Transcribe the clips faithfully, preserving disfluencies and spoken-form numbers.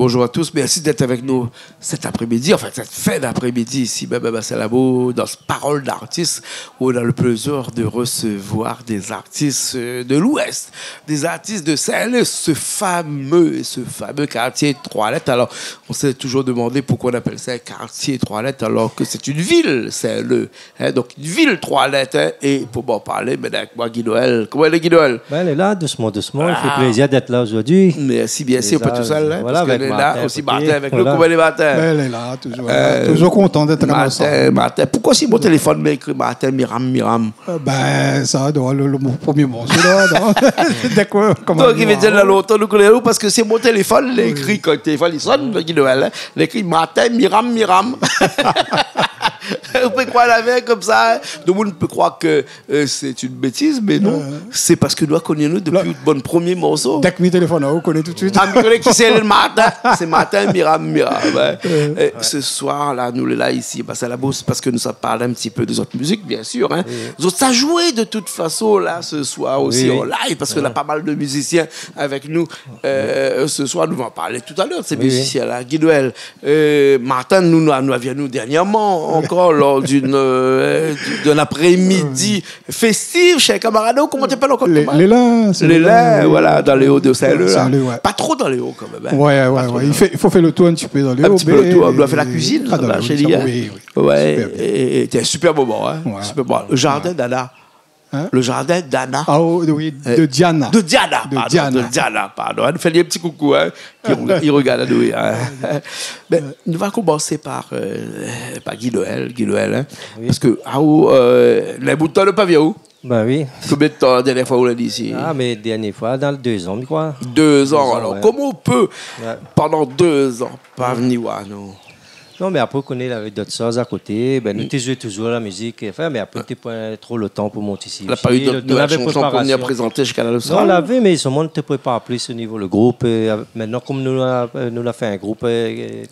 Bonjour à tous, merci d'être avec nous cet après-midi, enfin cette fin d'après-midi ici même à Bassin Labou, dans ce Parole d'artiste, où on a le plaisir de recevoir des artistes, euh, de l'Ouest, des artistes de Saint-Leu, ce fameux, ce fameux quartier Trois Lettres. Alors, on s'est toujours demandé pourquoi on appelle ça un quartier Trois Lettres alors que c'est une ville, Saint-Leu. Hein, donc, une ville Trois Lettres, hein, et pou m'an parlé, mé avèk moin, Guy Noël. Koman i lé, Guy Noël ? Ben, lé la, dousman, dousman. I fé plézir d'èt la zordi. Mèrsi, bien sir, pa tousèl, hein, voilà, parske avèk lé la Martin osi, Martin avèk nou. Koman i lé, Martin ? Ben, lé la, toujour, toujour kontan d'èt ansanm. Martin, Martin. Poukoi si mon téléfone la ékri Martin Miram Miram ? Euh, ben, sa, dan le, le, mon promié morso la, non ? Donk, koman i vé dir, la lontan nou koné aou, parske sé mon téléfone la ékri, kan téléfone i sone, Guy Noël, hein, la ékri Martin Miram Miram. Ou pé kroir la vèy konmsa, hein. Demoun pé kroir ke, euh, sé in bétiz, mé non, sé parske nou la koni anou dopi out bann promié morso. Dèk mi téléfone, ou koné tout suit. Ah, mi koné kisa lé Martin. Sé Martin Miram Miram, hein. Euh, ce soir la, nou lé la isi, Bassin Labou, parske nou sa parl in ti pé de zot mizik, bien sir, hein. Zot sa joué de tout fason la, ce soir osi, an live, parske nou na pa mal de mizisien avèk nou. Euh, ce soir, nou va an parl talèr, sé mizisien la. Guy Noël, Euh, Martin, nou, nou, nou la vi anou dernièrman ankor lor d'une, euh, d'un après-midi festif shé in kamarad aou, koman i apèl ankor, lé, koman ? Lé la, sé lé la, voilà, dan lé o de Saint-Leu, la. Saint-Leu, ouais. Pa tro dan lé o, kan mèm, hein. Ouais, ouais, ouais. I fo, i fo fé le tour in ti pé dan lé o, mé in ti pé le tour, nou la fé la kuizine, la, shé li, hein. Oui, oui. Ouais, super bien. É, é, é, té in super moman, hein. Ouais. Super moman. Le jardin d'Anna. Hein ? Le jardin d'Anna. Ah, oh, oui, de Diana. De Diana, pardon, de Diana, pardon. Nou fé ali in ti koukou, hein, ki, i rogard anou, hein. Ben, nou va komansé par, euh, par Guy Noël, Guy Noël, hein. Oui. Parske, ah, ou, euh, lé bout tan nou la pa vi aou. Ben oui. Konbien d'tan, dernié foi ou la vni isi ? Ah, mé dernié foi, dan le dé zan, mi kroi. Dé zan, alor. Dé zan, ouais. Koman ou pé, pandan dé zan, pa vni oir anou ? Non, mé apré, ou koné, lavé dot shoz a koté. Ben, nou té zoué toujour la mizik, anfin, mé apré, té poin tro le tan pou mont isi. La pa u dot nouvèl shanson pou vni prézanté ziska la, le soir ? Non, lavé, mé solman nou té prépar plis o nivo le group, euh, av-, mintnan, konm nou la, euh, nou la fé in group, euh,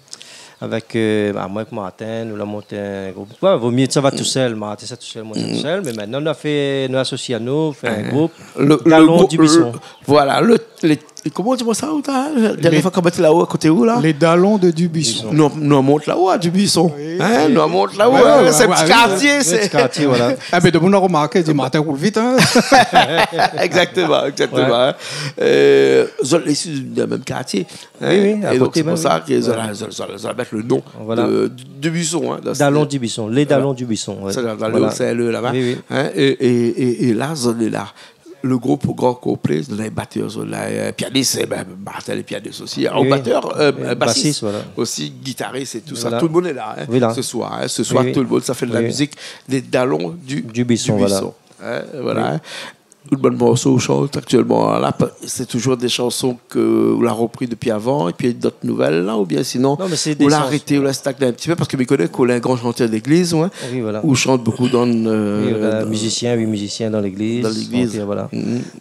avèk, euh, ben, moin avèk Martin, nou la mont in group. Ouais, vo mié sa va tousèl, Martin sa tousèl, moin sa tousèl, mé mintnan nou la fé, nou la asosié anou, fé in group. Le, le Dalon group, du Buisson. Le, voilà, le, lé Koman ou di amoin sa, ou la, dernié foi, kan ou té laò, koté ou la ? Lé, lé Dalon de Dubuisson. Nou, nou mont laò a Dubuisson. Oui, oui. Hein, nou mont laò, ouais, hein, ouais, sé in ti kartié, sé in ti kartié, voilà. Ah, mé demoun la romarké, di Martin i roul vit, hein. Exactement, exactement, hein. Euh, zot lé isi dan le mèm kartié, hein. Oui, oui, a koté mèm, oui. É donk, sé pou sa ke zot la, zot, zot, zot la mèt le non de, de Dubuisson, hein, dan Dalon Dubuisson, lé Dalon Dubuisson, ouais. Voilà. Sé dan, dan le, sé le, laba, hein. Oui, oui. É, é, é, é la, zot lé la. Le group o gran konplé, nou na batèr, nou na, euh, pianis, é ben, Martin lé pianis osi, hein. Oui. Batèr, euh, basis osi, gitaris é tousa. Voilà. Tout le moun lé la, hein, ce soir, hein. Ce soir, tout le moun, sa fé de la mizik, lé Dalon du, du Buisson, voilà. Hein, voilà, hein. Tout bann morso ou shant aktièlman la, pa-, sé toujour dé shanson ke ou la ropri dopi avan, épi dot nouvèl la, oubien sinon, ou la arété, ou la stagné in ti pé, parske mi koné ke ou lé in gran shantèr d'égliz, hein. Oui, voilà. Ou shant bokou dan, euh, oui, voilà, dan, mizisien, oui, mizisien dan légliz, dan légliz. Shantèr, voilà.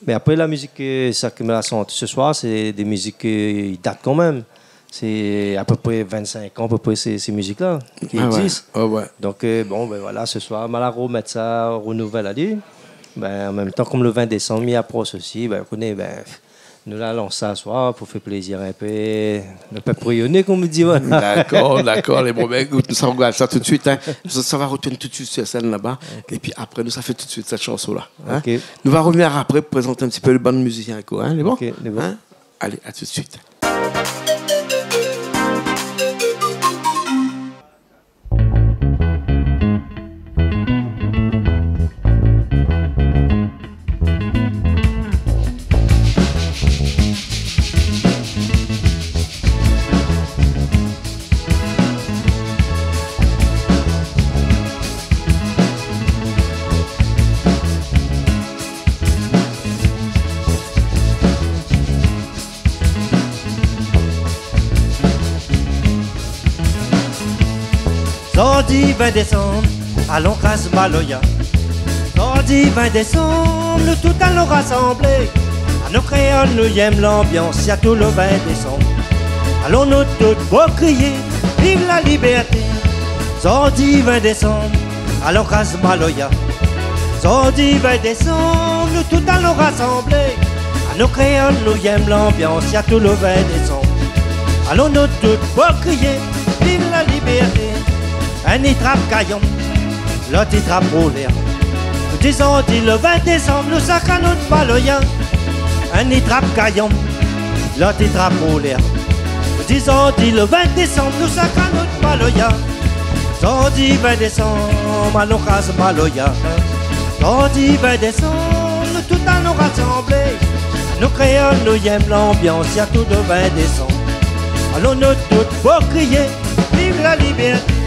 Mé apré, la mizik, euh, sa ke mi la shanté ce soir, sé dé mizik ke i dat kan mèm. Sé a pé pré vinn-sink an, a pé pré, sé, sé mizik-la ki égzis. Ah ouais. Ouais, ouais. Donk, euh, bon, ben voilà, ce soir, ma la romèt sa o nouvèl ali. Ben, an mèm tan, konm le vin désanm i aprosh osi, ben, ou koné, ben, nou la lans sa ce soir pou fé plézir in pé le pèp rényoné, konm i di, voilà. Dakor, dakor. Lé bon, ben, ékout, nou sa rogard sa tout de suit, hein. Sa, sa va rotourn tout de suit sur sèn laba. Ok. Épi apré, nou sa fé tout de suit sèt shanson-la, hein. Ok. Nou va rovnir apré pou prézant in ti pé le bann mizisien, koi, hein, lé bon ? Ok, lé bon. Hein ? Alé, à tout de suite. Zordi vin désanm, alon kraz maloya. Zordi vin désanm, nou tout alon rasanblé. Anou kréol, nou yèm lanbians, ya tou le vin désanm. Alon nou tout pou kriyé, viv la libèrté. Zordi vin désanm, alon kraz maloya. Zordi vin désanm, nou tout alon rasanblé. Anou kréol, nou yèm lanbians, ya tou le vin désanm. Alon nou tout fo kriyé, viv la libèrté. Inn i trap kayon, lot i trap roulèr. Dizon di le vin désanm, nou sakane nout maloya. Inn i trap kayon, lot i trap roulèr. Dizon di le vin désanm, nou sakane nout maloya. Zordi vin désanm, alon kraz maloya. Zordi vin désanm, nou tout alon rasanblé. Nou kréol, nou yèm lanbians, sirtou le vin désanm. Alon nou tout fo kriyé, viv la libèrté.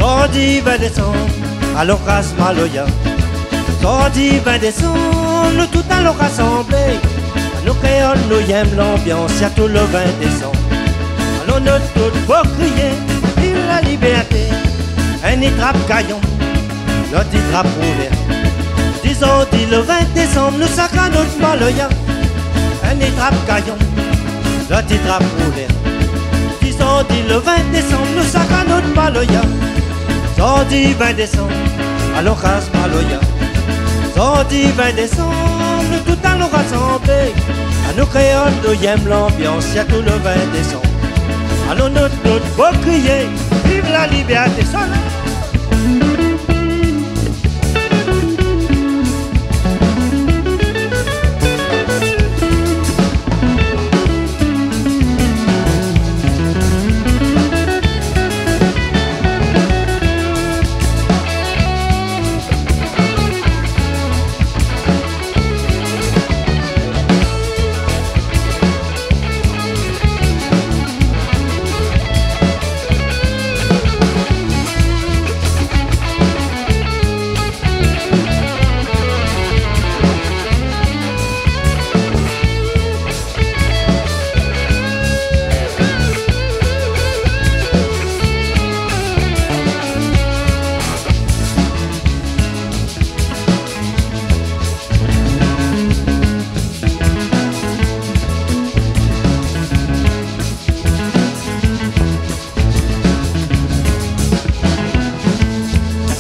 Zordi vin désanm, alon kraz maloya. Zordi vin désanm, nou tout alon rasanblé. Nou kréol, nou yèm lanbians, sirtou le vin désanm. Alon nou tout fo kriyé, viv la libèrté. Inn i trap kayon, lot i trap roulèr. Dizon di le vin désanm, nou sakane nout maloya. Inn i trap kayon, lot i trap roulèr. Dizon di le vin désanm, nou sakane nout maloya. Zordi vin désanm, alon kraz maloya. Zordi vin désanm, nou tout alon rasanblé. Anou kréol, nou yèm lanbians, sirtou le vin désanm. Alon nou tout fo kriyé, viv la libèrté. Solo.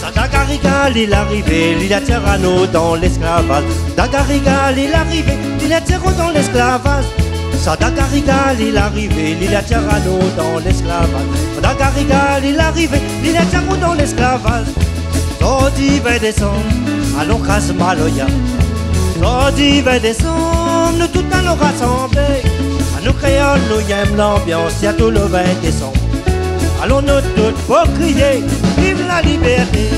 Sa Dagariga, li la arivé, li la tir anou dan lésklavaz. Dagariga, li la arivé, li la tir anou dan lésklavaz. Sa Dagariga, li la arivé, li la tir anou dan lésklavaz. Sa Dagariga, li la arivé, li la tir anou dan lésklavaz. Zordi vin désanm, alon kraz maloya. Zordi vin désanm, nou tout alon rasanblé. Anou kréol, nou yèm lanbians, sirtou le vin désanm. Alon nou tout fo kriyé, viv la libèrté.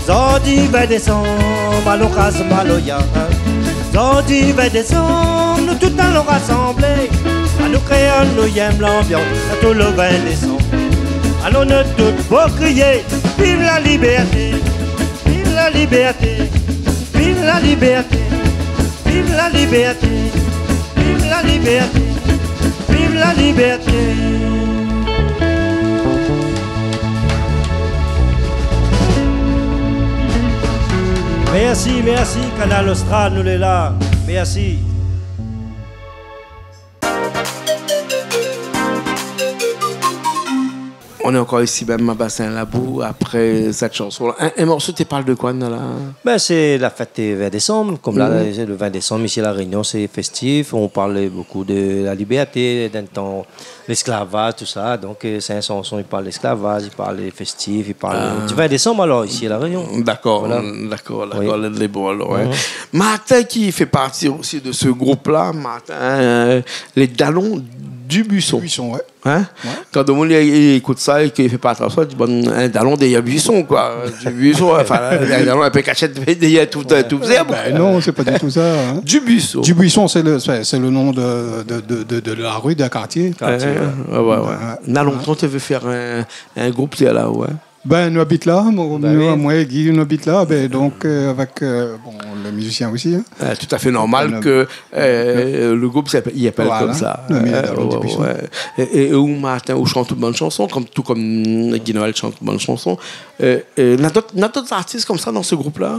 Zordi vin désanm, alon kraz maloya. Zordi vin désanm, nou tout alon rasanblé. Anou kréol, nou yèm lanbians, sirtou le vin désanm. Alon nou tout fo kriyé, viv la libèrté. Viv la libèrté. Viv la libèrté. Viv la libèrté. Viv la libèrté. Viv la libèrté. Mèrsi, mèrsi, Kanal Austral, nou lé la. Mèrsi. On est encore ici même à Bassin Labou après cette chanson. Un, un morceau, tu parles de quoi, Nala ? Ben, sé la fèt, euh, vin désanm. Kom la, sé le vin désanm, isi La Rényon, sé fèstif. On parle beaucoup de la liberté, d'in tan lésklavaz, tousa. Donk, euh, sé in shanson, i parl lésklavaz, i parl fèstif, i parl, euh, du vin désanm, alor, isi La Rényon. Dakor, dakor, dakor, lé bon alor, oué. Martin, ki fé parti osi de se group-la, Martin, euh, lé Dalon du Buisson. Buisson, oué. Kan domoun i, i ékout sa é ki fé pa atansyon, i di, bon, in dalon dèryèr Buisson, koi. Du Buisson, anfin, in dalon in pé kashèt dèryèr tout, tout zèrb. Ben non, sé pa ditou sa. Du Buisson. Du Buisson, sé le, sé, sé le non de, de, de, de, de la ru, d'in kartié. Oué, oué. Nana lontan té vé fé in, in group, té la, oué. Ben, nou abit la, moin, moin é Guy, nou abit la, ben, donk, euh, avèk, euh, bon, le mizisien osi, in. Tout à fait normal ke, euh, le group i apèl konmsa. Voilà, le Dalon du Buisson. É, é, é ou, Martin, ou shant tout bann shanson, kom, tout kom Guy Noël i shant tout bann shanson. Euh, euh, na dot, na dot artis konmsa dan se group-la ?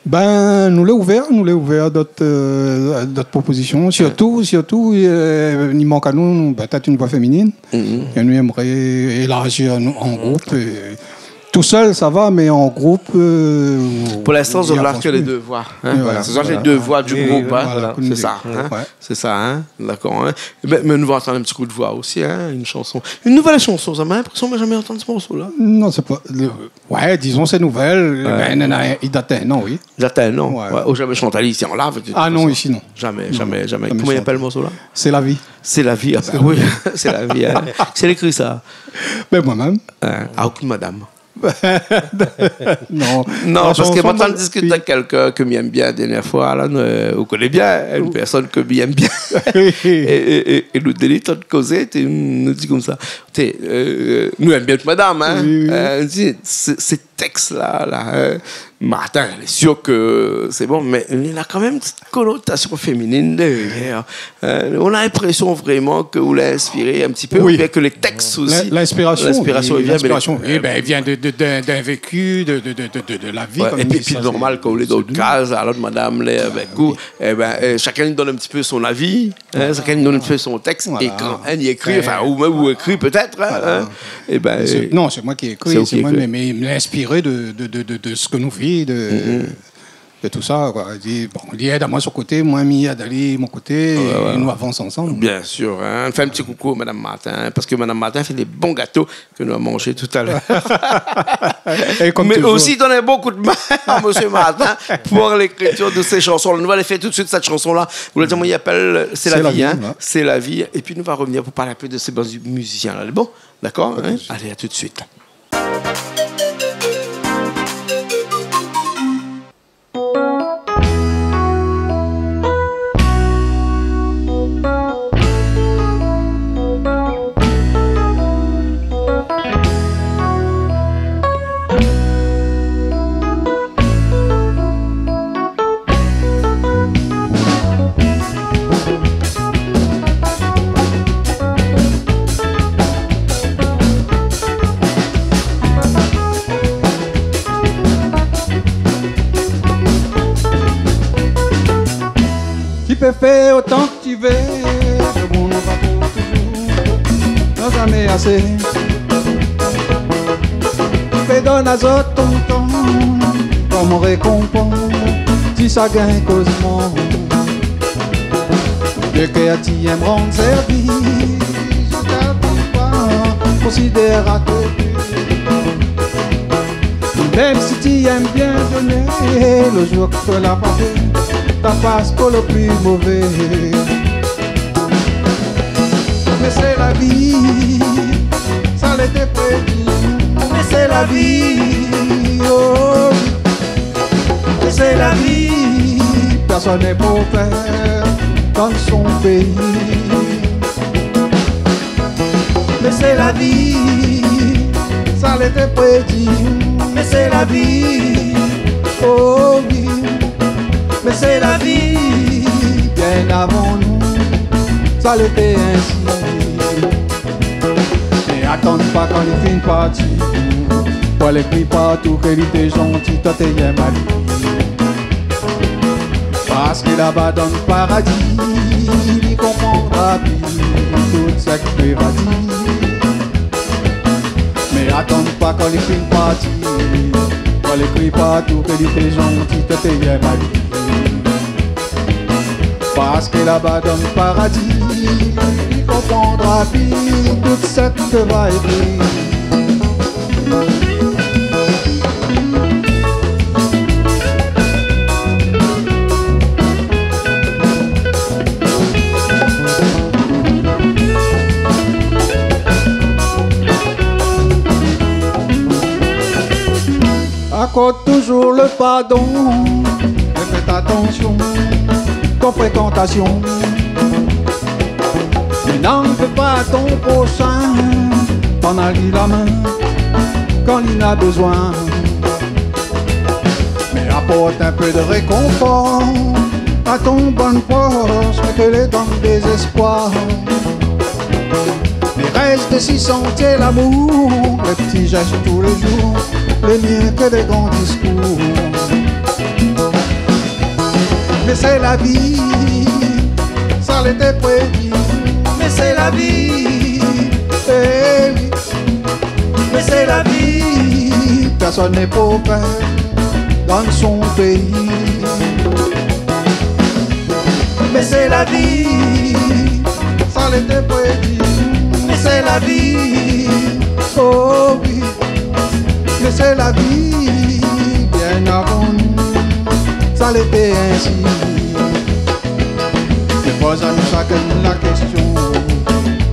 Bin, nou lé ouvèr, nou lé ouvèr dot, euh, dot propozision. Sirtou, sirtou, euh, i mank anou, bin, pétèt in voi féminine. Mhm. É nou émré élarzi an, an group, euh, Tousèl, sa va, mé an group, euh, pou linstan, i avans pi. Zot la ke lé dé voi, in, voilà. Sé zot lé dé voi du group, in. Oui, oui, voilà. Sé sa, in. Ouais. Sé sa, in. Dakor, in. Mé, mé nou va antann in ti kou de voi osi, in, in shanson. In nouvèl shanson, sa, ma linprésion, ma zamé antann se morso-la. Non, sé pa le, ouais, dizon, sé nouvèl. Ouais. Bin, néna, i dat in an, oui. I dat in an. Ouais. Ouais. Ou zamé shant ali isi an live, de tout fason. Ah non, isi, non. Zamé, zamé, zamé. Non, zamé shanté. Koman i apèl morso-la ? C'est la vie. C'est la vie, ah ben oui, c'est la vie, in. Kisa la ékri sa ? Bin, moin mèm. In, ah, okin madam. Non. Non, parske moin la diskit avèk kèlkin ke mi èm bien dèrnié foi, la, nou, euh, ou koné bien, in, in pèrsone ke mi èm bien. Oui. É, é, é, é nou dé lé tan kozé, té, nou di konmsa. Té, euh, nou èm bien out madam, in. Oui, oui. Euh, nou di, sé, sé tèks-la, la, in, Martin, lé sir ke sé bon, mé néna kan mèm in ti konotasion féminine dèrièr. Euh, nou na linprésion vréman ke ou lé inspiré in ti pé, oui, oubien ke lé tèks osi. Lin-, linspirasion, linspirasion, oui, i vien, mé linspirasion, oui, bin, i vien de, de, de, d'in vécu, de, de la vi, ouais, kom i di, épi, épi sa, normal, kan ou lé dan out kaz, alor madam lé avèk ou, é bin, euh, shakinn i donn in ti pé son avi. In, shakinn i donn in pé son tèks, voilà, é kan inn i ékri, anfin, ou mèm ou ékri pétèt, in, voilà, in. É bin, sé, euh, non, sé moin ki ékri, sé ou ki ékri. Sé moin, mé, mé, mé inspiré de, de, de, de, de sak nou vi, de, de tousa, koi. Li, bon, li èd amoin son koté, moin mi èd ali mon koté, é nou avans ansanm. Ouais, ouais. Bien sir, in. Fé in ti koukou madam Martin, in, parske madam Martin i fé dé bon gato ke nou la manzé talèr. É kom toujour. Mé osi donn in bon kou d'min a mésyé Martin pou lékritir de sé shanson. Nou va alé fé tout suit sèt shanson-la. Ou la di amoin, i apèl C'est la vie, in. C'est la vie, in. C'est la vie. Épi nou va revnir pou parl in pé de sé bann mizisien-la. Lé bon ? Dakor, in ? Pa de sousi. Alé, a tout suit. Ti pé fé otan ke ti vé, lo moun va pou toujour, non zamé asé. Ti pé donn azot ton tan, kom rékonpans, ti sa gingn kozman. Le kèr ti èm rann sèrvis, ou ta pou pa konsidér ato. Mèm si ti èm bien doné, lo zour ke la pa fé, ta pas pou lo pli mové. Mé sé la vi, sa lété prédi. Mé sé la vi, oh. Mé sé la vi, pèrsone lé pofèr dan son péi. Mé sé la vi, sa lété prédi. Mé sé la vi, oh oui. Mé sé la vi, bien avan nou, sa lété insi. Mé atann pa kan li fine parti, pou alé kri partou ke li té zanti, toi té yèm ali. Parske laba dan paradi, li konprandra pi tout sak li va di. Mé atann pa kan li fine parti, pou alé kri partou ke li té zanti, toi té yèm ali. Parske laba dan paradi, li konprandra pi tout sak li va ékri. Akord toujour lo pardon, mé fé atansion ton frékantasion. Mé n'anvé pa ton proshin, tann ali la min kan li na bézoin. Mé aport in pé de rékonfort a ton bann prosh, mé ke lé dan dézéspoir. Mé rès dési santié lamour, lé ti zès tou lé zour, lé myé ke de gran diskour. Mé sé la vi, sa lété prédi. Mé sé la vi, é oui. Mé sé la vi, pèrsone lé pov dan son péi. Mé sé la vi, sa lété prédi. Mé sé la vi, oh oui. Mé sé la vi, bien avan nou, sa lété insi. Mé poz anou shakinn la késtion,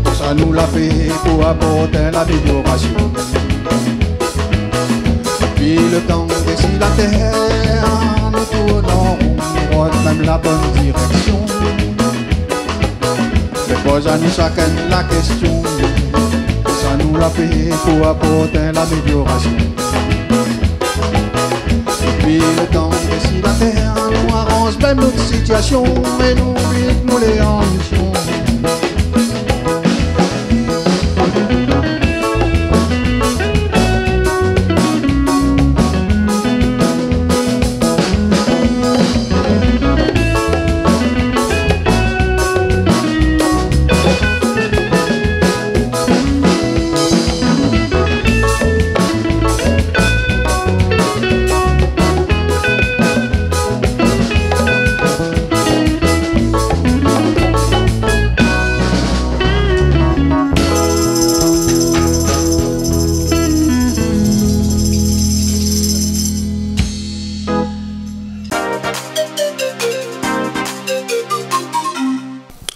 kosa nou la fé pou aport laméliorasion? Dopi lo tan desi la tèr, nou tourn an ron, nou rod mèm la bone direksion. Mé poz anou shakinn la késtion, kosa nou la fé pou aport laméliorasion? Dopi lo tan desi la tèr, nou aranz mèm nout sitiasion, é nou vit nou lé an mision.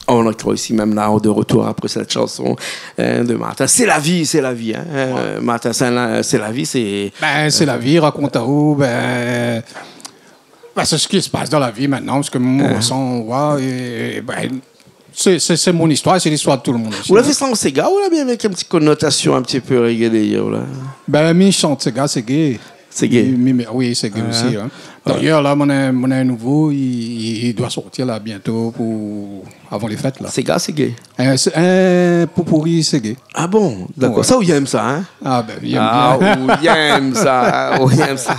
On est encore ici même là, de retour après cette chanson, hein, de Martin. C'est la vie, c'est la vie, hein. Euh, Martin, c'est la, c'est la vie, c'est... Ben, sé la vi, rakont aou, ben, ben, sé sak i pas dan la vi mintnan, parske moin, san, ouais, é, é, ben, sé, sé, sé mon istoir, sé listoir de tout le monde osi, hein. Ou la fé sa an séga, ou la bien avèk in ti konotasion in ti pé reggae dèrièr, la? Ben, mi shant séga, sé gay. Sé gay. Mi, mi, mi, oui, sé gay osi, hein. D'ayèr, la, mon, mon nouvo, li, li, li doi sortir, la, bientôt, pou, avan lé fèt, la. Séga, sé gay. In, sé in popouri, sé gay. Ah bon, d'accord. Ouais. Sa, ou yèm sa, hein? Ah, ben, mi yèm bien. Ah, ou yèm sa, hein, ou yèm sa.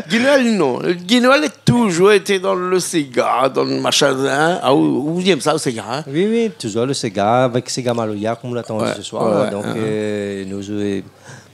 Guy Noël, non. Guy Noël la toujours été dans le séga, dans le machin, hein. Ah, ou, ou yèm sa, le séga, hein? Oui, oui, toujours le séga, avèk séga maloya, konm nou la antann se soir, ouais, la. Ouais, donc, euh, nou, euh,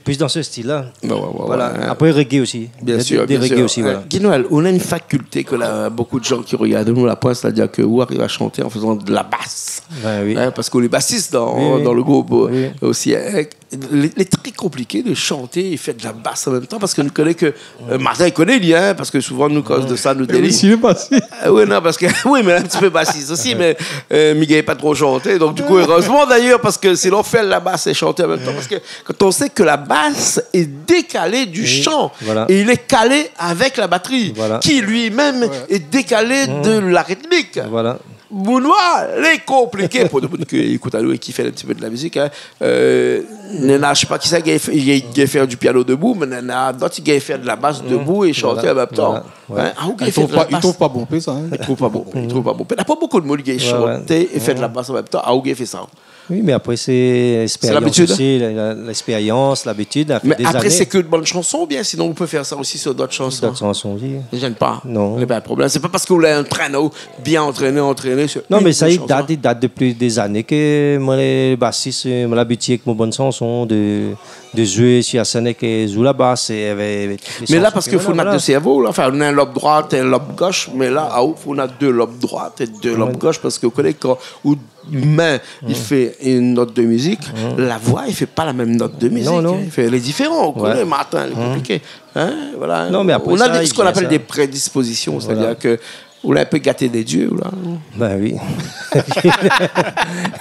plus dans ce style-là. Ouais, ouais, ouais, voilà. Après, reggae aussi. Bien sûr, bien sûr. Des reggae aussi, voilà. Guy Noël, ou na in faculté ke la, beaucoup de gens qui regardent nou la poin, c'est-à-dire ke ou ariv a shanté an fézan de la bas. Ben oui. Hein, parske ou lé basis dan, oui, oui, dan le group, euh, osi, hein. Oui. Lé, lé trè konpliké de shanté é fé de la bas an mèm tan, parske nou koné ke, euh, Martin i koné, li, hein, parske souvan nou koz de sa, nou délire. Li osi, lé basis. Euh, oui, non, parske, oui, mé in ti pé basis osi, mé, euh, mi gingn pa tro shanté. Donk, du coup, heureusement d'ailleurs, parske sinon, fé la bas é shanté an mèm tan, parske quand on sait que la basse est décalée du chant, oui, voilà, et il est calé avec la batterie, voilà, qui lui-même, ouais, est décalé, mmh, de la rythmique. Voilà. Bounoir, lé konpliké pou demoun ki ékout anou é ki fé in ti pé de la mizik, hein. Euh, néna, mi koné pa kisa i gingn fé, i gingn fé du piano debout, mé néna dot i gingn fé de la bas debout é shanté an mèm tan. Voilà, voilà. Hein, ah, ou gingn fé de la bas. I trouv pa, i trouv pa bonpé sa, hein. I trouv pa bonpé, i trouv pa bonpé. Na pa bonpé de moun i gingn shanté é fé de la bas an mèm tan. Ah, ou gingn fé sa. Oui, mé apré, sé... Sé labitid, hein. L'expérience aussi, la, la, l'expérience, l'habitude, ça fait des années. Mé apré, sé ke de bone shanson, oubien sinon ou pé fé sa osi sur d'autres chansons? D'autres chansons, oui. I gèn pa. Non. Lé pa in problèm. Sé pa parske ou lé antréné, ou bien antréné, antréné sur une seule chanson. Non, mé sa, i dat, i dat dopi dé zané ke moin lé basis, euh, moin la labitid avèk mon bone shanson de, de zoué sur la sèn avèk, euh, zoué la bas é avèk, avèk lé shanson ke, voilà, voilà. Mé la, parske fo na dé sèrvo, la. Anfin, ou na in lob droit, in lob gosh, mé la, aou, ou na dé lob droit é dé lob gosh, parske ou koné kan ou min i fé in not de mizik, la voi i fé pa la mèm not de mizik, hein. Non, non. I fé, lé diféran, ou koné, Martin, lé konpliké. Hein, voilà. Non, mé apré sa, i gèn sa. Ou na dé, sak i apèl dé prédispozision, sétadir ke ou lé in pé gaté dé dié, ou la. Ben oui.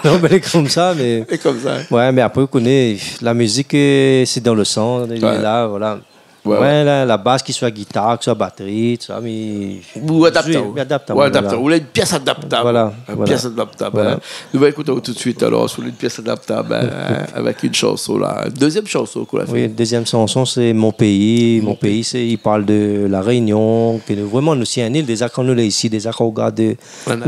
Non, mé lé konmsa, mé... Lé konmsa. Ouais, mé apré, ou koné, la mizik, euh, sé dan le san, lé la, voilà. Ouais, ouais. La, la bas, ki soi gitar, ki soi batri, tousa, mé... Ou adapt aou. Mi adapt amoin, voilà. Ou lé in pièce adaptable. Voilà, voilà. In pièce adaptable, hein. Nou va ékout aou tout de suite, alor, sur une pièce adaptable, hein, avèk in shanson, la. Dézièm shanson k'ou la fé. Oui, dézièm shanson, sé Mon Pays. Mon Pays, sé, i parl de La Réunion, ke nou, vréman, nou, sé in il, déza, kan nou lé isi, déza, kan ou gard, euh,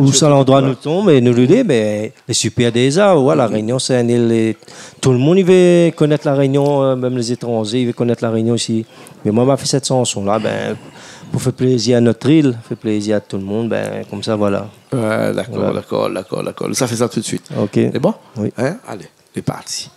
ousa landroi nou tonm, é nou lé, mé lé super déza, voilà, La Réunion, sé in il, é tout le moun i vé konèt La Réunion, euh, mèm lé zétranzé, i vé konèt La Réunion isi. Mé moin, ma fé sèt shanson-la, ben, pou fé plézir a nout il, fé plézir a tout le monde, ben, konmsa, voilà. Ouais, d'accord, d'accord, d'accord, d'accord. Sa fé sa tout de suite. Ok. Sé bon ? Oui. Hein ? Allez, c'est parti.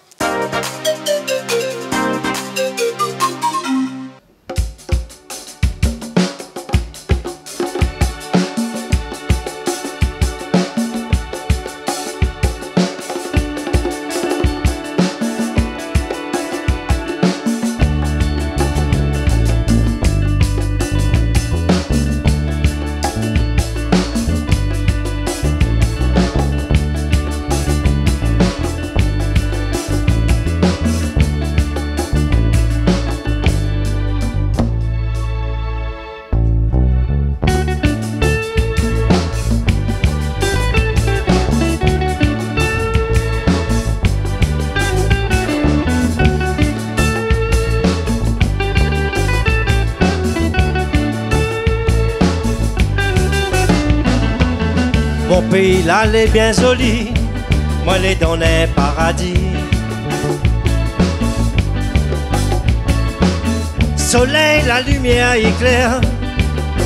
Mon péi la lé bien zoli, moin lé dan in paradi. Solèy, la limièr, éklèr,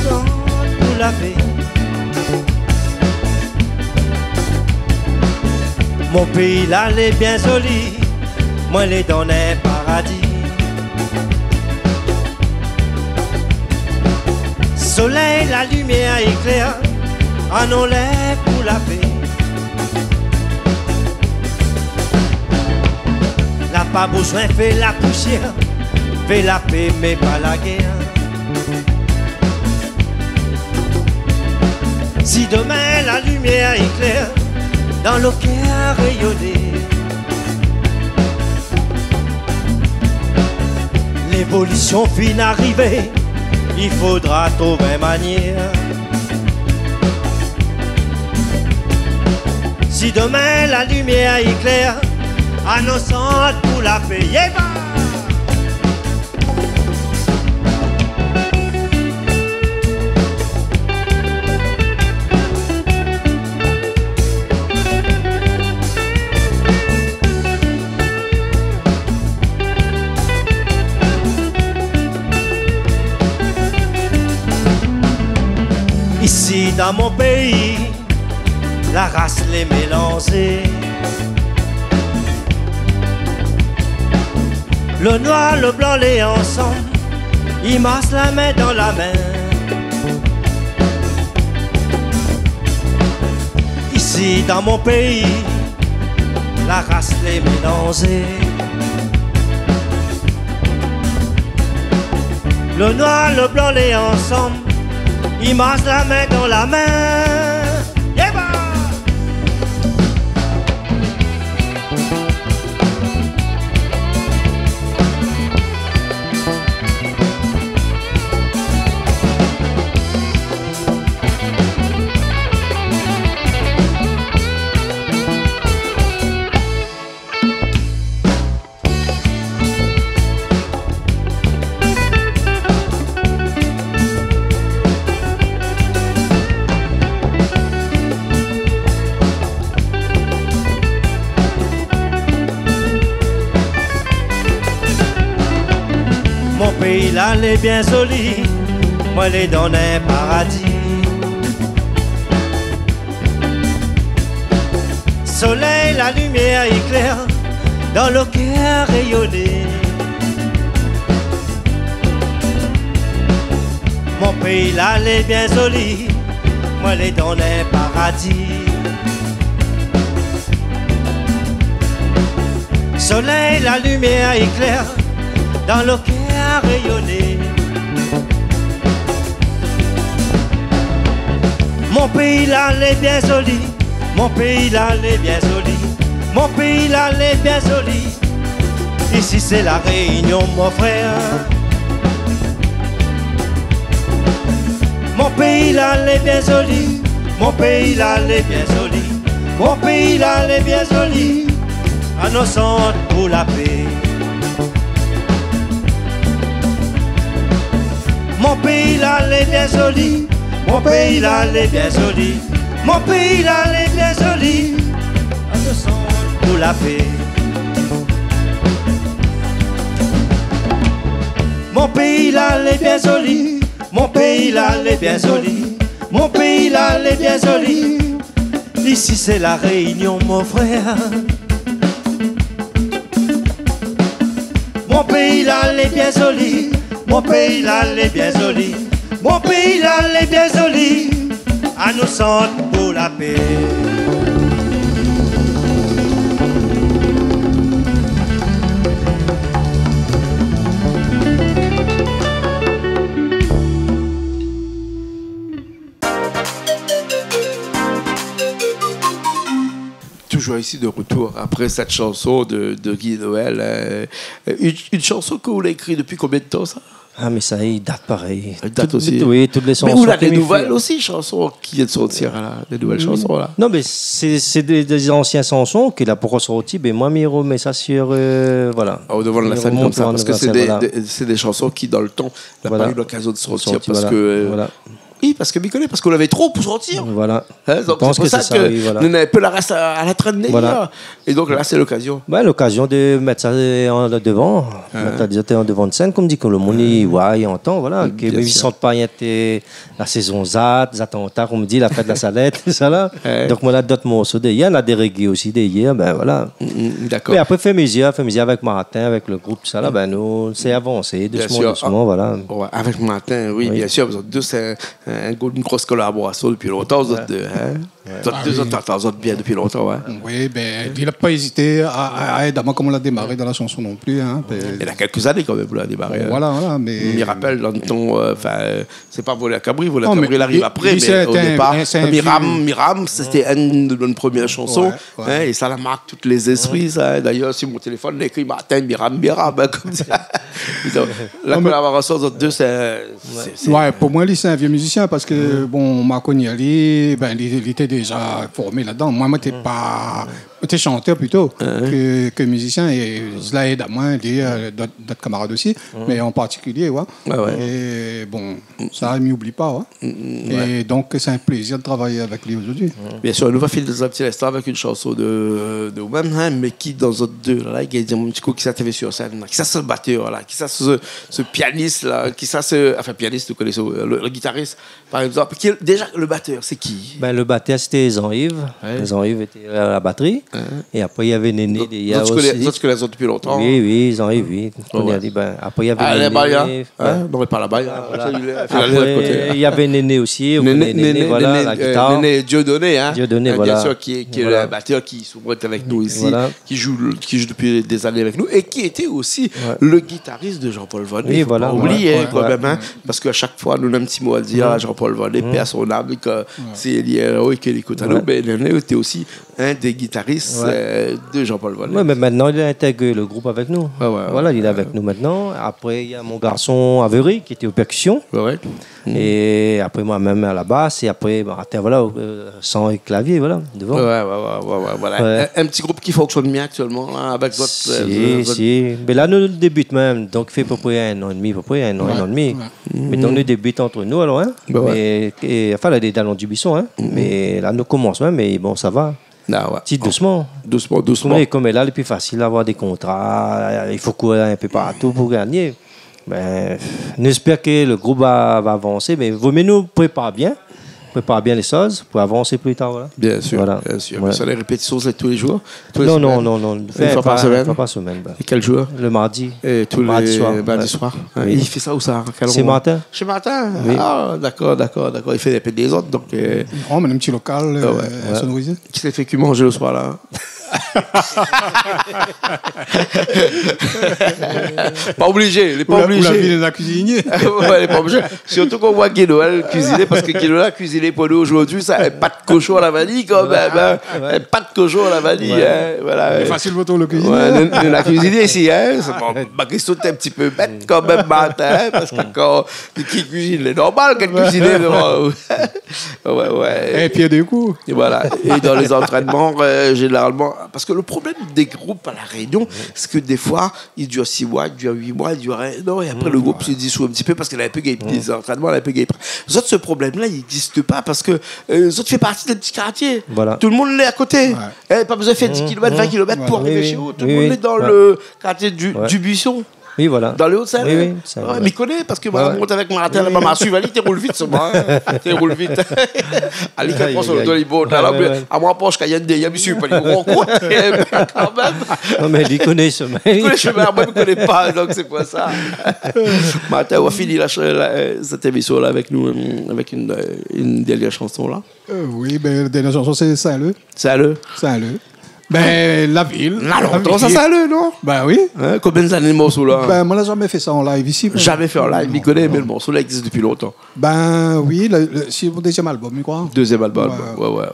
tout pou la pé. Mon péi la lé bien zoli, moin lé dan in paradi. Solèy, la limièr, éklèr, anon lèv pou la pé. La pa bezoin fé la pousièr, fé la pé, mé pa la guèr. Si domin la limièr éklèr, dan lo kèr réyoné, lévolision fine arivé, i fodra trouv in manièr. Si domin la limièr éklèr, anon sant pou la pé. Yéba ! Isi dan mon péi, la ras lé mélanzé. Lo noir, lo blan lé ansanm, i marsh la min dan la min. Isi dan mon péi, la ras lé mélanzé. Lo noir, lo blan lé ansanm, i marsh la min dan la min. Yéba ! Mon péi la lé bien zoli, moin lé dan in paradi. Solèy, la limièr éklèr, dan lo kèr réyoné. Mon péi la lé bien zoli, moin lé dan in paradi. Solèy, la limièr éklèr, dan lo kèr réyoné. Mon péi la lé bien zoli, mon péi la lé bien zoli, mon péi la lé bien zoli. Isi sé La Rényon, mon frèr. Mon péi la lé bien zoli, mon péi la lé bien zoli, mon péi la lé bien zoli. Anon sant pou la pé. Mon péi la lé bien zoli, mon péi la lé bien zoli, mon péi la lé bien zoli. Anon sant pou la pé. Mon péi la lé bien zoli, Mon péi la lé bien zoli, mon péi la lé bien zoli. Isi sé La Rényon, mon frèr. Mon péi la lé bien zoli, mon péi la lé bien zoli, mon péi la lé bien zoli. Anou shant pou la pé. Toujours ici de retour après cette chanson de, de Guy Noël, euh, une, une chanson que vous l'avez écrite depuis combien de temps, ça ? Ah, mé sa i dat parèy. I dat osi. Oui, tout lé shanson ke mi fé. Mé ou la dé nouvèl osi, shanson ki vien de sortir la, dé nouvèl shanson la. Non, mé sé, sé dé, dé zansien shanson ke la pankor sorti, bin moin mi romèt sa sur, euh, voilà. Ah, o devan de la sèn konmsa, parske sé dé, dé, sé dé shanson ki, dan le tan, la pa u lokazion de sortir, parske, euh, oui, parske mi koné, parske ou lavé tro pou sortir. Voilà. Hein, donk sé pou sa ke nou navé pi la rès a, a la trèn. Voilà. É donk la sé lokazion. Bin, lokazion de mèt sa an devan, mèt sa an devan de sèn, konm di, ke le moun i voi, i antan, voilà, ke mèm i sant pa rienk la sézon zat, zat an ta, konm di, la fèt la salèt, sa la. Donk moin la dot morso dèrièr, na dé reggae osi dèrièr, bin voilà. Mm, dakor. Mé apré, fé mizir, fé mizir avèk Martin, avèk le group, sa la, bin nou sé avansé dousman, dousman, voilà. Ouais, avèk Martin, oui, bien sûr, zot dé sé in, in gro, in gro kolaborasion dopi lontan, zot dé, hein. Zot dé, zot i antann azot bien dopi lontan, ouais. Oui, bin li la pa ézité a, a, a èd amoin, konm ou la démaré dan la shanson non pli, hein. Néna kèlk zané kan mèm ou la démaré, hein. Voilà, voilà, mé mi rapèl dan le tan, euh, anfin, euh, sé pa Volèr Kabri, Volèr Kabri la ariv apré, mé o dépar, Miram, Miram, sété inn de nout promièr shanson, hein, é sa la mark tout lé zéspri, sa, hein. D'ayèr, si mon téléfone lé ékri Martin Miram, Miram, hein, konmsa. Donk la kolaborasion ant zot dé, sé, sé, sé... Ouais, pou moin li sé in vié mizisien parske, bon, ma koni ali, bin li, li té déza formé ladan. Moin, moin té pa, moin té shantèr plito ke, ke mizisien, é la èd amoin, li, euh, dot, dot kamarad osi, mé an partikilié, ouais. Ouais, ouais. É bon, sa mi oubli pa, ouais. Mm, mm, ouais. É donk sé in plézir de travay avèk li zordi. Bien sûr, nou va fini dan in ti linstan avèk in shanson de, de ou mèm, hein, mé ki dan zot dé la, i gingn di in ti kou kisa té fé sur sèn la, kisa sé le batèr la, kisa sé, sé pianis la, kisa sé, anfin, pianis, nou koné le, le gitaris, par égzanp. Ki, déza, le batèr, sé ki ? Bin, le batèr sété Jean-Yves. Ouais. Jean-Yves été a la batri. Hein. É apré navé Néné dèrièr osi. Zot i koné, zot i koné dopi lontan. Oui, oui, Jean-Yves, oui. Ouais, ouais. Bin, apré navé Néné. Ah, la baya, hein ? Non, mé pa la baya. Ah, voilà. Sa, li la fé la koté. Apré navé Néné osi, ou koné Néné, voilà, Néné, la gitar. Néné Dieudonné, hein ? Dieudonné, voilà. Bien sûr, ki, ki lé le batèr ki souvan lé avèk nou isi, ki jou, ki jou dopi dé zané avèk nou é ki été osi le gitaris de Jean-Paul Vannet. Oui, voilà, voilà. Fo pa oublié, hein, kan mèm, hein, parske a shak foi nou néna in ti mo a dir a Jean-Paul Vannet, paix à son âme, ke sé li, euh, oui, ke li ékout anou, mé Néné lété osi inn dé gitaris, euh, de Jean-Paul Vannet. Ouais, mé mintnan li la intèg le group avèk nou. Ouais, ouais, ouais. Voilà, li lé avèk nou mintnan. Apré, néna mon garson Avery ki lété o pèrkision. Ouais, ouais. É apré moin mèm a la bas. É apré, bon, atann, voilà, euh, shan é klavié, voilà, dovan. Ouais, ouais, ouais, voilà. Ouais. In, in ti group ki fonksionn bien aktièlman la, avèk zot, euh, zot... Si, si. Mé la nou débit mèm, donk i fé a pé pré in an é dmi, a pé pré in an, in an é dmi. Ouais. Mé donk nou débit ant nou alor, hein. Bin ouais. Mé, é, anfin, la, lé dalon Dubuisson, hein. Mé la nou komans, ouais, mé bon, sa va. Ah ouais. Ti dousman. Dousman, dousman. Konm, konm la, lé pli fasil avoir dé kontra, i fo kour in pé partou pou gingné. Bin, nou éspèr ke le group va, va avansé, mé vo mié nou prépar bien, prépar bien lé shoz pou avansé pli tar, voilà. Bien sûr, bien sûr. Ouais. Mé sa, lé répétision, sé tou lé jour ? Tou lé semèn ? Non, non, non, non. In foi par semèn ? In foi par semèn, bin. É kèl jour ? Le mardi. É tou lé mardi soir. Mardi soir. Ouais. Oui. É i fé sa ousa ? Kèl androi ? Shé Martin. Shé Martin ? Oui. Ah, dakor, dakor, dakor. I fé in pé dézord, donk, euh... Non, mé in ti lokal, euh, sonorizé. Kisa i fé ki manzé le soir la ? Pa oblizé, lé pa oblizé. Ou la, ou la vi néna kuizinié. Ouais, lé pa oblizé. Sirtou kan ou voi Guy Noël kuiziné, parske Guy Noël la kuiziné pou nou zordi, sa, in pat koshon a la vaniy kan mèm, hein. Ouais. In pat koshon a la vaniy, hein, voilà. Lé fasil pou trouv le kuizinié. Ouais, nou, nou néna kuizinié isi, hein. Sé bon, ma késtion té in ti pé bèt kan mèm, Martin, hein, parske kan, ki kuizine, lé normal k'èl kuizine, non ? Ouais, ouais. É pi, du kou. É voilà. É dan lé zantrènman, euh, zénéralman, parske le problèm dé group a La Rényon, sé ke défoi, i dir sis moi, i dir uit moi, i dir in an, é apré le group i se disou in ti pé parske la in pé gingn dé zantrènman, la in pé gingn... Zot, se problèm-la, i égzis pa parske, euh, zot i fé parti d'in ti kartié. Voilà. Tout le moun lé a koté. Ouais. Eh, pa bezoin fé dis kilomèt, vin kilomèt pou arivé shé ou. Tout le moun lé dan le kartié du, du Buisson. Oui, voilà. Dan lé O de Sin-Lé. Oui, oui, Sin-Lé, ouais. Mi koné parske ma mont avèk Martin laba, ma suiv ali, té roul vit solman, in. Té roul vit. Ali, kan i pran son loto, li mont. Alor, amoin, aprosh, kan néna dé, mi suiv pa, li ronkont, mé kan mèm. Non, mé li koné shomin. Li koné shomin, moin, mi koné pa, donk sé pou sa. Martin, nou va fini la, la, sèt émision-la avèk nou, avèk in, in dèrnièr shanson, la. Euh, oui, bin, la dèrnièr shanson, sé Sin-Lé. Sin-Lé. Sin-Lé. Bin, la vil. Na lontan sa, Sin-Lé, non ? Bin oui. In, konbien d'ané, morso-la ? Bin, moin la zamé fé sa an live isi, moin. Zamé fé an live, mi koné, mé lo morso-la i égzis dopi lontan. Bin oui, le, le, sé mon dézièm albom, mi kroi. Dézièm albom, ouais, ouais,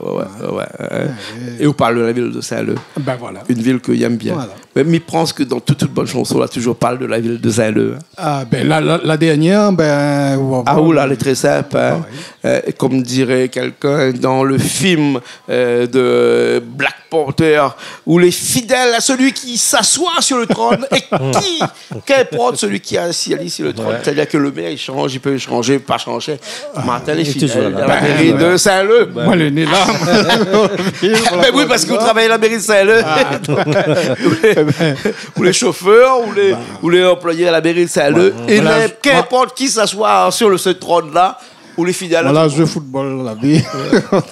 ouais. É ou parl de la vil de Sin-Lé. Bin voilà. In vil ke mi èm bien. Voilà. Mé mi pans ke dan tout, tout bann shanson, la touzour parl de la vil de Sin-Lé, in. Ah, bin, la, la, la dèrnièr, bin, ou va voir. Ah, ou la, lé tré sinp, in. Ah oui. Euh, comme dirait quelqu'un dans le film, euh, de Black Panther, où les fidèles à celui qui s'assoit sur le trône et qui, qu'importe celui qui est assis sur le trône, c'est-à-dire que le maire, il change, il peut changer, pas changer. Martin, les fidèles à la mairie de Sin-Lé. Moin lé né la. Bin oui, parske ou travay a la mairie de Sin-Lé. Ou lé shofèr, ou lé, ou lé anployé a la mairie de Sin-Lé. Voilà. Et même, qu'importe qui s'assoit sur le, ce trône-là, ou lé fidèl. Moin la zoué football la vi.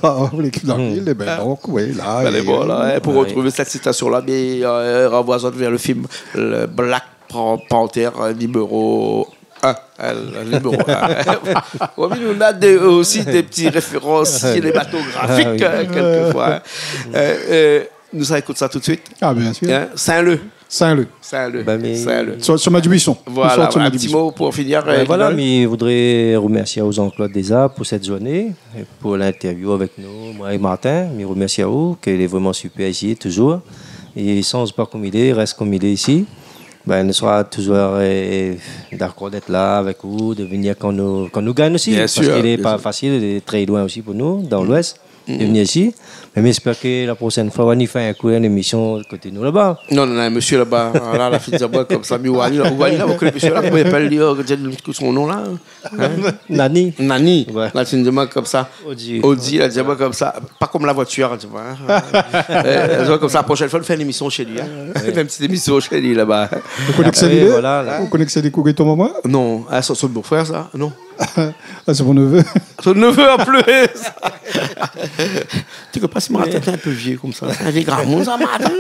Avèk lékip la vil, é bin, donk, oui, la, é bon, la, in, pou retrouv sèt sitasion-la, mé, euh, ranvoi azot vèr le film, le Black Pan-, Panther, euh, numéro un. Euh, le numéro un. Oui, nou na dé, osi dé ti référans sinématografik, euh, kèlkefoi, in. Euh, euh, nou sa ékout sa tout de suit. Ah, bien sûr. In, Sin-Lé. Sin-Lé. Sin-Lé. Bin, mé Sin-Lé. Sur, sur Madjubuisson. Voilà, in ti mo pou fini, euh, Guignol. Voilà, mi voudré remèrsié aou, Jean-Claude, déza, pou sèt zourné, é pou l'interview avèk nou, moin é Martin. Mi remèrsi aou, ke lé vréman super isi, touzour. É i sanz pa kom i lé, i rès kom i lé isi. Bin, nou sra touzour, euh, dakor d'èt la avèk ou, de vnir kan nou, kan nou gingn osi. Bien sûr, bien sûr. Parske lé pa fasil, lé tré loin osi pou nou, dan l'Ouest. Mm. De vnir isi. Mé mi éspèr ke la proshèn foi, nou va fé in kou in émision koté nou laba. Non, non, non, mésyé laba, la, la fine di amoin konmsa, mi oi ali la, ou oi ali la, ou koné mésyé-la, koman i apèl li, euh, di anou son non la ? In ? Nani. Nani. Ouais. La fine di amoin konmsa. Odi. Odi, la di amoin konmsa. Pa kom la voitir, in, ti oi, in. Euh, konmsa, la proshèn foi, nou fé in émision shé li, in. Ouais. Fé in ti émision shé li laba. Ou koné kisa li lé ? Apré, voilà, la. Ou koné kisa li lé, kouri ton momon ? Non, ah, son, son bofrèr sa, non. Ah, sé mon neveu. Son neveu an plis. Ti koné pa si Martin lé in pé vié konmsa. Sé in vié gramoun sa, Martin.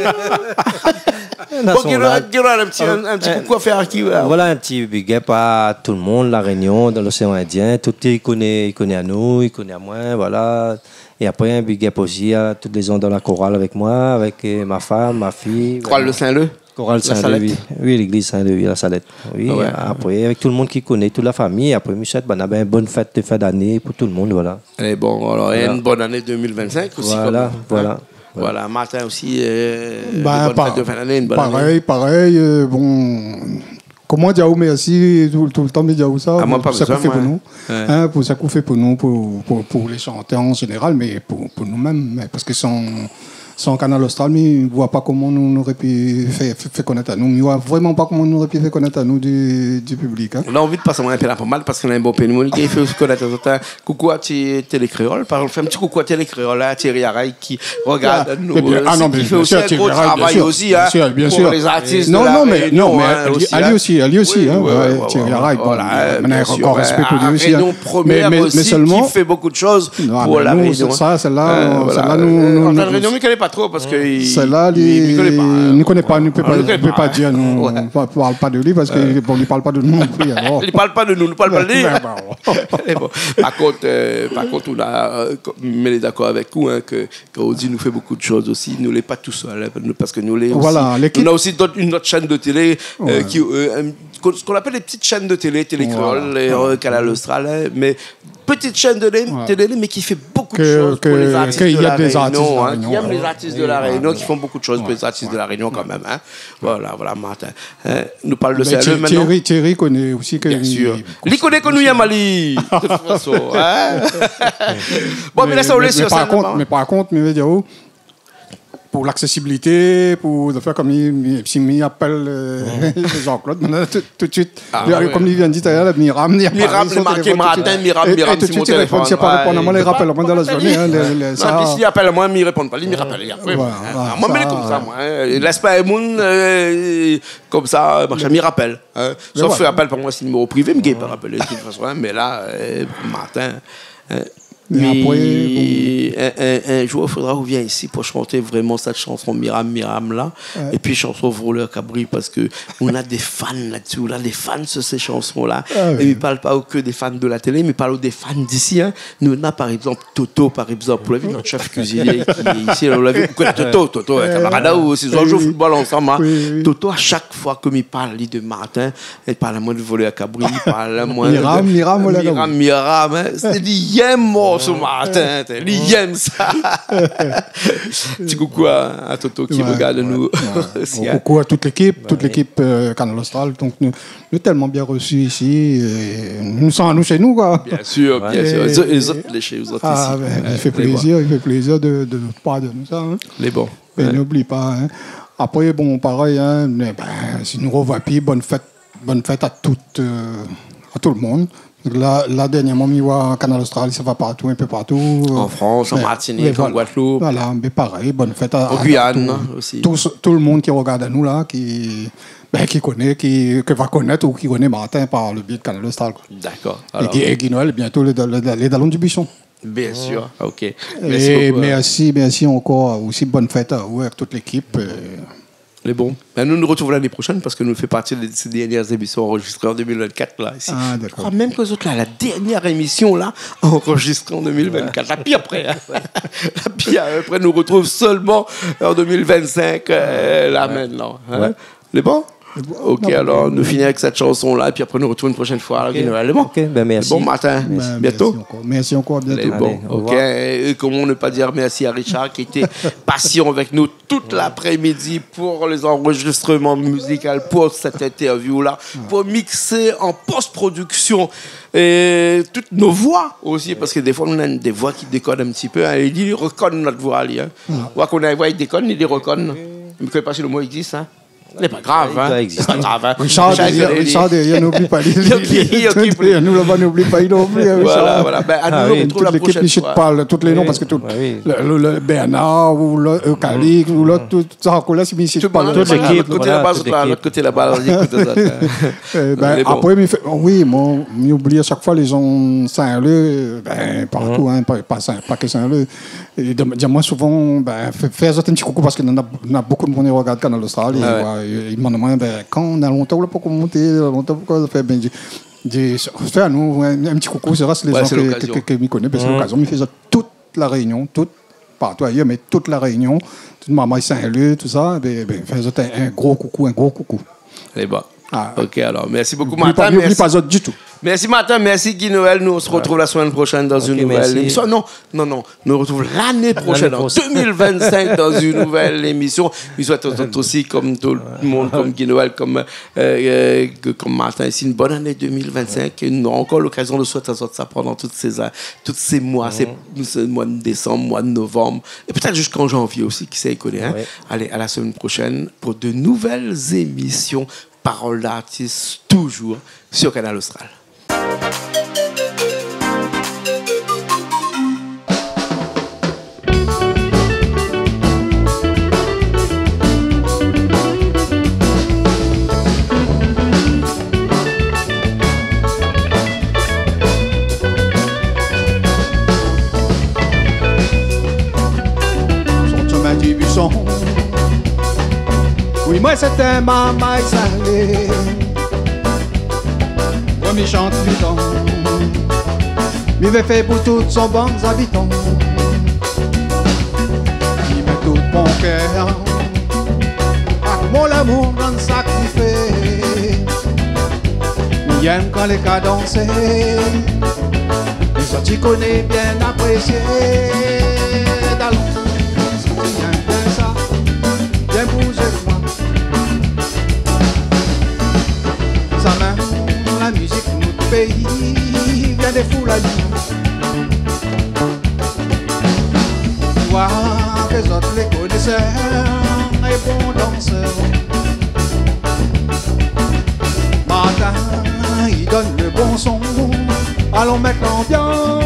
Bon, di anou, di anou in ti, in, in ti koukou a fé a ki, euh, voilà, in ti big up a tout le monde, La Réunion, dan l'océan Indien. Tout i koné, i koné anou, i koné amoin, voilà. É apré, in big up osi a tout lé zan dan la koral avèk moin, avèk, euh, ma fanm, ma fiy, voilà. Koral de Sin-Lé ? Koral Sin-Lé, oui. La Salette. Oui, légliz Sin-Lé, oui, La Salette. Oui, ah ouais. Apré, avèk tout le moun ki koné, tout la fami, apré, mi souèt, bin, bin, bone fèt de fin d'ané pou tout le moun, voilà. É bon, alor, é in bone ané deux mille vingt-cinq osi, voilà, konm, in. Voilà, voilà. Voilà, Martin osi, euh, bone fèt de fin d'ané, in bone ané. Bin, pa-, parèy, parèy, euh, bon, koman di aou mèrsi, tout, tout le tan, mi di aou sa, pou sak ou fé pou nou. Ah, moin pa bezoin, moin. Ouais. In, pou sak ou fé pou nou, pou, pou, pou lé shantèr an zénéral, mé pou, pou nou mèm, mé parske san, san Kanal Austral, mi oi pa koman nou, nou noré pi fé, fé, fé konèt anou. Mi oi vréman pa koman nou noré pi fé konèt anou di, di piblik, in. Nou la anvi de pas amoin in pé la pomad parske nou na in bonpé moun ki fé konèt azot, in. Koukou a Ti-, Télé Kréol, par égzanp, fé in ti koukou a Télé Kréol, a Thierry Araye ki rogard anou osi, ki fé osi in gro travay osi, in, pou lé zartis de La Rénion, in, osi, in. Ah, non, mé, non, mé, non, mé, non, mé, ali osi, ali osi, in, Thierry Araye, bon, voilà, bien sûr, in. Mé, mé, mé solman, La Rénion Première osi, ki fé bonpé de shoz pou La Rénion, in. Non, mé nou, sa, sèl-la, sèl-la, nou, nou, Antenne Réunion, mi koné pa tro parske li, li koné pa, in. Sèl-la, nou koné pa, nou pé pa, nou pé pa dir, nou, pa, parl pa de li parske, bon, li parl pa de nou non pli, alor. Li parl pa de nou, nou parl pa de li. Mé bon. Mé bon. Par kont, euh, par kont, nou la, euh, mé lé dakor avèk ou, in, ke, kan ou di nou fé bonpé de shoz osi, nou lé pa tousèl, in, nou, parske nou lé osi, nou na osi d'ot, in ot shèn de télé, euh, ki, euh, in, sak i apèl lé ti shèn de télé, Télé Kréol, euh, Kanal Austral, in, mé ti shèn de télé, mé ki fé bonpé de shoz pou lé zartis de La Rénion, in, ki èm lé zartis de La Rénion, ki fé bonpé de shoz pou lé zartis de La Rénion kan mèm, in. Voilà, voilà, Martin. In, nou parl de Sin-Lé koméla. Mé Thierry, Thierry koné osi ke... Bien sûr. Li koné ke nou yèm ali, de tout fason, in. Bon, mé la, sa, nou lès sir sèn, mé par kont, mé par kont, mi vé dir, oh, pou laksesibilité, pou fé konm mi, mi, si mi apèl, euh, Jean-Claude, mintnan, tout, tout suit, Ah, oui. Konm li vien di talèr, la, Miram, li aparé Miram, sur li mark téléfone tout suit. Martin, Miram, é, Miram, é tout suit, si mi réponn pa, li réponn amoin, li rapèl amoin dan la zourné, hein, lé, lé, sa. Non, pi si li apèl amoin, mi réponn pa, li, mi rapèl, li apèl. Voilà, voilà, sa. Moin, mi lé konmsa, moin, hein. Lès pa in moun, euh, konmsa, machin, mi rapèl, hein. Sof si li apèl pa moin, sé niméro privé, mi gingn pa rapèl, de tout fason, hein, mé la, euh, Martin, hein. Mé apré, bon. In, in, in zour, fodra ou vien isi pou shant vréman sèt shanson Miram Miram la, épi shanson Volèr Kabri, parske nou na dé fan la dsi, nou na dé fan sur sé shanson la. Ah oui. É mi parl pa ke dé fan de la télé, mi parl dé fan d'isi, hein. Nou na, par égzanp, Toto, par égzanp, ou la vi, nout shèf kuizinié ki lé isi, ou la vi, ou koné Toto, Toto, kamarad aou, sé zot i zoué football ansanm, hein. Oui, oui. Toto, a shak foi ke mi parl, li, de Martin, li parl amoin de Volèr Kabri, li parl amoin de Miram, Miram, Volèr Kabri. Miram, Miram, hein. Sé li yèm morso Martin, li yèm sa. Ti koukou a, a Toto ki rogard anou osi, hein. Bon, koukou a tout lékip, tout lékip, euh, Kanal Austral. Donk nou, nou lé tèlman bien resi isi, é nou san anou shé nou, koi. Bien sir, bien sir. É zot, é zot lé shé zot isi. Ah, ben, i fé plézir, i fé plézir de, de nout par de nou sa, hein. Lé bon. Mé n'oubli pa, hein. Apré, bon, parèy, hein, mé, ben, si nou rovoi pi, bone fèt, bone fèt a tout, euh, a tout le monde. La, la, dernièrman, mi voi Kanal Austral, sa va partou, in pé partou, euh, an Frans, an Martinik, an Guadeloupe. Voilà, mé parèy, bone fèt a, a, an Guyane osi. Tout, tout le monde ki rogard anou la, ki, ben, ki koné, ki, ki va konèt ou ki koné Martin par le biais de Kanal Austral, koi. Dakor. É Guy, é Guy Noël, bientôt, lé, lé, lé, lé dalon du buisson. Bien sir, ok. Mèrsi bokou, hein. Mèrsi, mèrsi ankor osi, bone fèt a ou avèk tout lékip, euh. Lé bon. Ben, nou nou retrouv lané proshèn parske nou fé parti de sé dernièr émision anrozistré an deux mille vingt-quatre la, isi. Ah, dakor. Mi kroi mèm ke zot la, la dernièr émision la, anrozistré an deux mille vingt-quatre. La pi apré, hein. La pi apré, nou retrouv sèlman an deux mille vingt-cinq, euh, la, mintnan, hein. Ouais. Lé bon ? Lé bon. Ok, alor, nou fini avèk sèt shanson la, épi apré nou retrouv in proshèn foi, alor, Guy Noël. Lé bon ? Ok, ben, mèrsi. Lé bon, Martin. Bientôt. Mèrsi ankor. Mèrsi ankor, bientôt. Lé bon, ok. Allez, au revoir. Et comment ne pas dire merci à Richard qui était patient avec nous toute l'après-midi pour les enregistrements musicaux, pour cette interview-là, pour mixer en post-production et toutes nos voix aussi, parce que des fois, on a des voix qui déconnent un petit peu, hein, et il reconnaît notre voix, lui, hein. On voit qu'on a une voix, il déconne, il reconnaît. Mais je sais pas si le mot existe, hein. Lé pa grav, hein. Lé pa grav, hein. Richard, Richard, nou oubli pa li. Li oki, li oki. Nou laba, nou oubli pa li non pli, hein, Richard. Voilà, voilà. Ben, anou, nou retrouv la proshèn foi. Ah oui. Tout lékip, mi sit pa tout lé non, parske tout, le, le, le Bernard ou le, euh, Calix ou lot, tout sa, tout lékip, voilà, tout lékip. Lot koté laba, lot koté laba, lot koté laba. Eh ben, apré, mi fé, oui, moin, mi oubli a shak foi lé zan Saint-Leu, ben, partou, hein, pa, pa Saint, pa ke Saint-Leu. É di, di amoin souvan, ben, fé, fé azot in ti koukou parske na, na bokou de moun i rogard Kanal Austral, é, ouais, i, i domann amoin, ben, kan, na lontan ou la pankor monté, lontan pankor fé, ben, di, di, fé anou in, in ti koukou, sé vré, sé lé zan ke, ke, ke mi koné, ben, sé lokazion, mi fé azot tout La Rényon, tout, partou ayèr, mé tout La Rényon, tout marmay Saint-Leu, tout sa, ben, ben, fé azot in, in gro koukou, in gro koukou. Lé bon. Ah. Ok, alor, mèrsi bokou, Martin. Oubli pa, oubli pa zot ditou. Mèrsi, Martin. Mèrsi, Guy Noël. Nous, on se retrouve la semaine prochaine dans une nouvelle émission. Non, non, non, non. Nous retrouvons l'année prochaine, en deux mille vingt-cinq, dans une nouvelle émission. Mi souèt azot osi, konm tout le monde, konm Guy Noël, konm, euh, euh, konm Martin isi, une bonne année deux mille vingt-cinq. É nou nora ankor lokazion de souèt azot sa pandan tout sé, tout sé moi, sé, sé moi de désanm, moi de novanm, é pétèt ziska janvié osi, kisa i koné, hein. Ouais. Allez, à la semaine prochaine pour de nouvelles émissions. Parole d'artiste, toujours sur Kanal Austral. Sort shomin di Buisson. Oui, moin sé in marmay Saint-Leu. Moin mi shant mitan, mi vé fé pou tout son bann zabitan. Mi mèt tout mon kèr, ak mon lamour dan sak mi fé. Mi yèm kan lé kadansé, mé zot i koné bien aprésié. Dalon, zot i yèm bien sa, bien bouzé moin. Sa mèm la mizik nout péi vien de fou la vi. Wa, lézot lé konésèr, Mèt lanbians.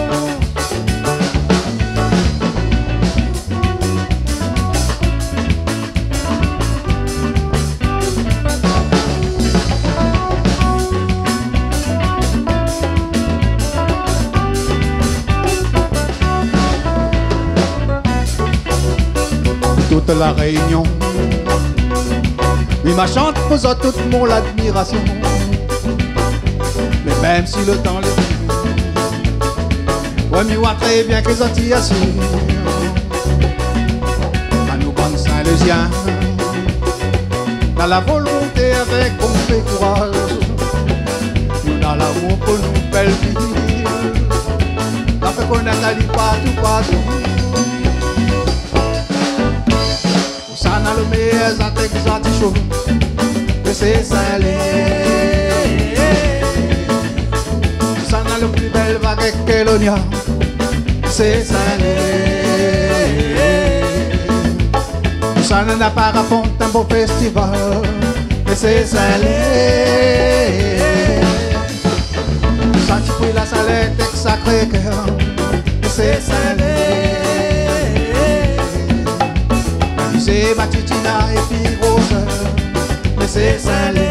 Tout La Rényon. Mi ma shant pou zot tout mon ladmirasion. Mé mèm si lo tan lé dir, wé, mi oi trè bien ke zot i asir. Anou bann Sin-Lézien, na la volonté avèk bonpé kouraz. Nou na lamour pou nout bèl vil. La fé konèt ali partou, partou. Ousa na lo méyèr zatèk, zartisho, mé sé Sin-Lé. Ousa na lo pli bèl vag èk kélonia, mé sé Sin-Lé. Ousa na parapant, in bo fèstival, mé sé Sin-Lé. Sa ti pri La Salette èk Sacré-Cœur, mé sé Sin-Lé. Mizé Matutina épi Grosèr, mé sé Sin-Lé.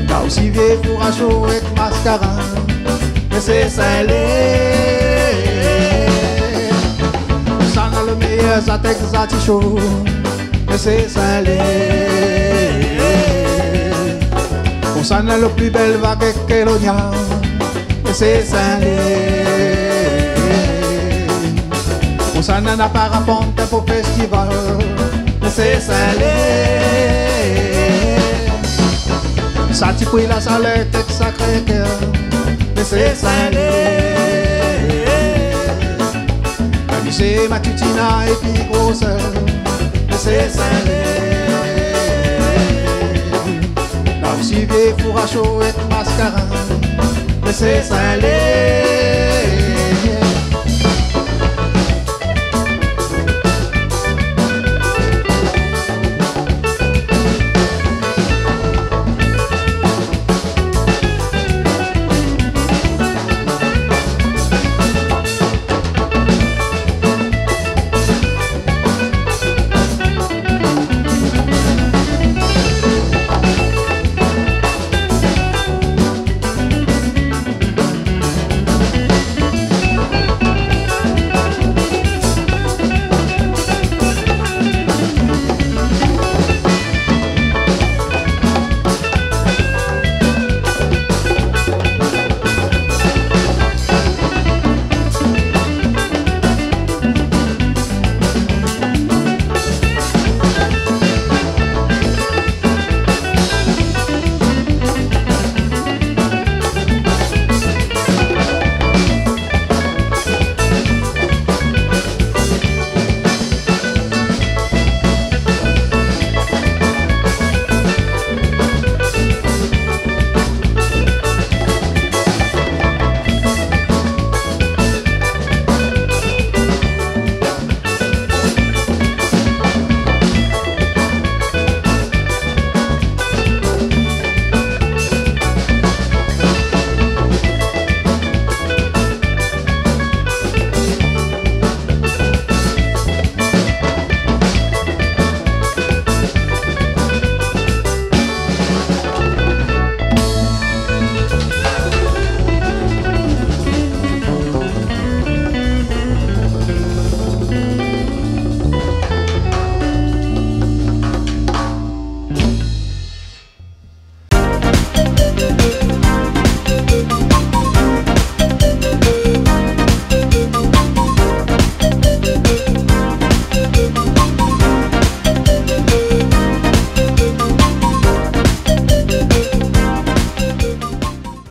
La osi Vié Fourasho èk Maskarin, mé sé Sin-Lé. Sa na lo méyèr zatèk, zartisho, mé sé Sin-Lé. Ousa na lo pli bèl vag èk kélonia, mé sé Sin-Lé. Ousa na parapant, in bo fèstival, mé sé Sin-Lé. Sa ti pri La Salette èk Sacré-Cœur, mé sé Sin-Lé. Mizé Matutina épi Grosèr, mé sé Sin-Lé. La osi Vié Fourasho èk Maskarin, mé sé Sin-Lé.